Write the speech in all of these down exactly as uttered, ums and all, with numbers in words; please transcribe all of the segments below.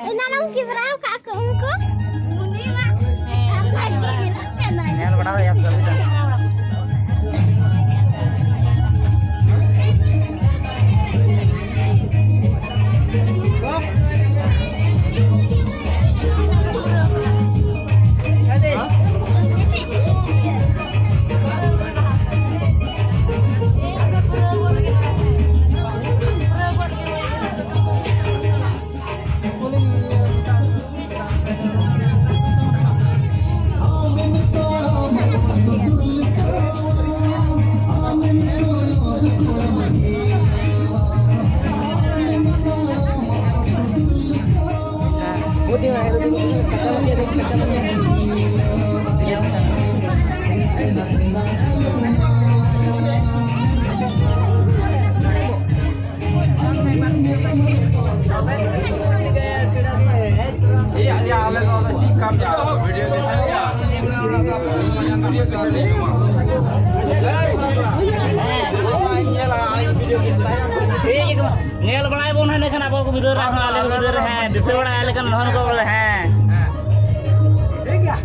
ᱮᱱᱟᱱ ᱮᱢ ᱠᱮᱢᱨᱟ ᱟᱠᱟᱫ ᱠᱚ ᱩᱱᱠᱩ? ᱧᱮᱞ ᱵᱟᱲᱟ ᱦᱩᱭᱟ ᱥᱮ ᱵᱟᱝ? ᱪᱮᱫ ᱟᱞᱮ ᱱᱚᱣᱟ ᱫᱚ ᱪᱮᱫ ᱠᱟᱹᱢᱤ ᱟᱨ ᱵᱷᱤᱰᱤᱭᱳ ᱠᱮᱥᱮᱴ ᱨᱮᱭᱟᱜ? ᱵᱷᱤᱰᱤᱭᱳ ᱠᱮᱥᱮᱴ ᱨᱮᱭᱟᱜ᱾ ᱧᱮᱞᱟ ᱵᱷᱤᱰᱤᱭᱳ ᱠᱮᱥᱮᱴ᱾ ᱴᱷᱤᱠ ᱜᱮᱭᱟ᱾ ᱧᱮᱞ ᱵᱟᱲᱟᱭ ᱵᱚᱱ ᱦᱟᱸᱜ, ᱮᱸᱰᱮᱠᱷᱟᱱ ᱟᱵᱚ ᱠᱚ ᱵᱤᱫᱟᱹᱞ ᱨᱮ ᱟᱨᱦᱚᱸ ᱟᱞᱮ ᱠᱚ ᱵᱤᱫᱟᱹᱞ ᱨᱮ, ᱦᱮᱸ, ᱫᱤᱥᱟᱹ ᱵᱟᱲᱟᱭᱟ ᱞᱮᱠᱷᱟᱱ ᱱᱚᱜᱼᱚ ᱱᱚᱝᱠᱟ ᱵᱚᱞᱮ, ᱦᱮᱸ᱾ ᱴᱷᱤᱠ ᱜᱮᱭᱟ᱾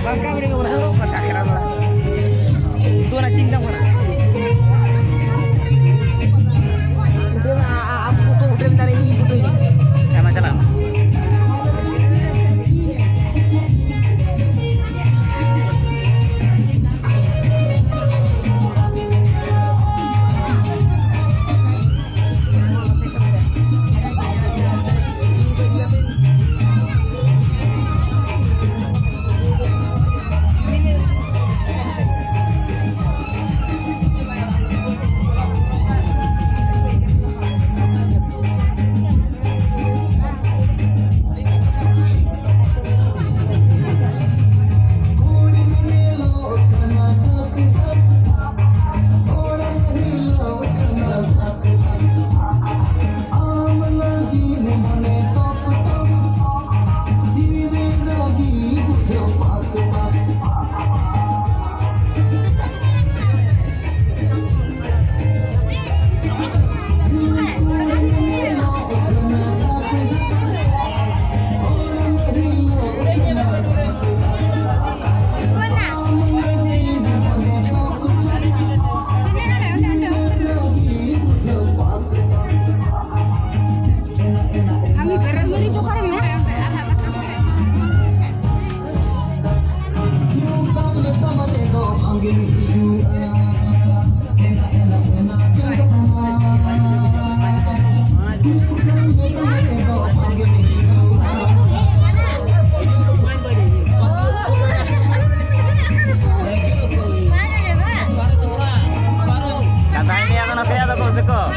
ᱵᱟᱝ ᱠᱟ ᱵᱤᱰᱤ ᱠᱚ ᱵᱚᱞᱮ, ᱦᱳ, ᱯᱟᱛᱟ ᱠᱷᱮᱞᱟ ᱵᱚᱞᱮ᱾ ᱫᱩ ᱚᱱᱟ ᱪᱤᱱᱛᱟ ᱵᱚᱞᱮ᱾ ᱩᱴᱷᱟᱹᱣ ᱢᱮ, ᱟ-, ᱟ-, ᱟᱢ ᱠᱚ ᱩᱴᱷᱟᱹᱣ ᱢᱮ, ᱛᱟᱦᱞᱮ ᱤᱧ ᱩᱴᱷᱟᱹᱣ ᱢᱮ᱾ ᱦᱮᱸ, ᱢᱟ ᱪᱟᱞᱟᱜ ᱢᱮ᱾ ᱠᱟᱛᱷᱟᱧ ᱞᱟᱹᱭᱟ ᱠᱟᱱᱟ ᱥᱮ ᱟᱫᱚ ᱠᱚᱢ ᱥᱮ ᱠᱚᱢ᱾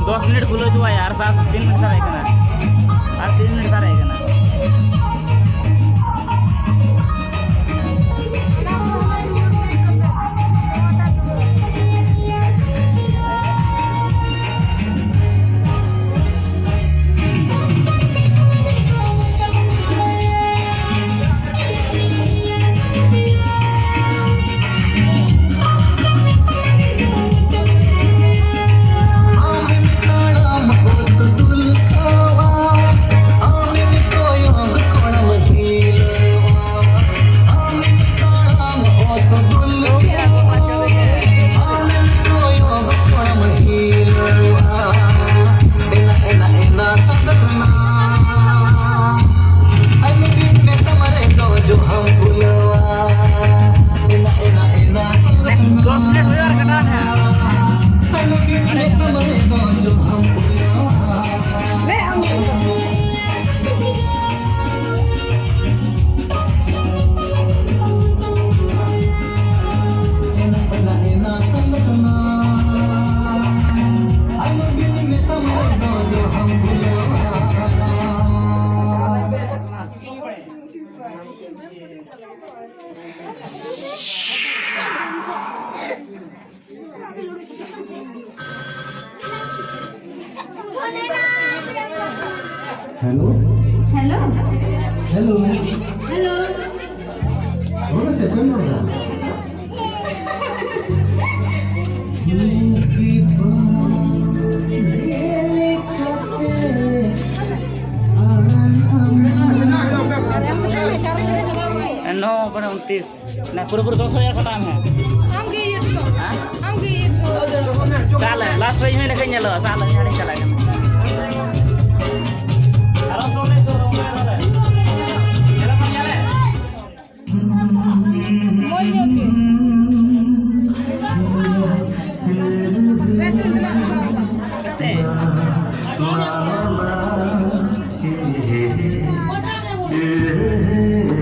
ᱫᱚᱥ ᱢᱤᱱᱤᱴ ᱠᱷᱩᱞᱟᱹᱣ ᱦᱚᱪᱚᱣᱟᱭᱟ, ᱟᱨ ᱥᱟᱛ, ᱛᱤᱱ ᱢᱤᱱᱤᱴ ᱥᱟᱨᱮᱡ ᱠᱟᱱᱟ, ᱟᱨ ᱛᱤᱱ ᱢᱤᱱᱤᱴ ᱥᱟᱨᱮᱡ ᱠᱟᱱᱟ᱾ ᱦᱮᱞᱳ᱾ ᱦᱮᱞᱳ᱾ ᱦᱮᱞᱳ᱾ ᱦᱮᱞᱳ᱾ ᱨᱚᱲ ᱢᱮᱥᱮ, ᱚᱠᱚᱭᱮᱢ ᱨᱚᱲ ᱮᱫᱟ? ᱮᱱᱦᱚᱸ ᱢᱟᱱᱮ ᱩᱱᱛᱤᱥ᱾ ᱱᱟ, ᱯᱩᱨᱟᱹ ᱯᱩᱨᱟᱹ ᱫᱚᱥ ᱦᱟᱡᱟᱨ ᱠᱟᱴᱟᱣ ᱢᱮ᱾ ᱟᱢ ᱜᱮ ᱤᱭᱟᱹ ᱠᱚ᱾ ᱦᱮᱸ? ᱟᱢ ᱜᱮ ᱤᱭᱟᱹ ᱠᱚ᱾ ᱥᱟᱞ, ᱞᱟᱥᱴ ᱨᱮ ᱤᱧ ᱦᱚᱸ ᱤᱱᱟᱹ ᱠᱟᱹᱧ ᱧᱮᱞᱚᱜᱼᱟ᱾ ᱥᱟᱞ, ᱤᱧ ᱦᱟᱸᱰᱮᱧ ᱪᱟᱞᱟᱜ ᱠᱟᱱᱟ᱾ ᱟᱨᱚ ᱥᱚ ᱞᱮ ᱥᱚ, ᱚᱱᱟ ᱨᱮ᱾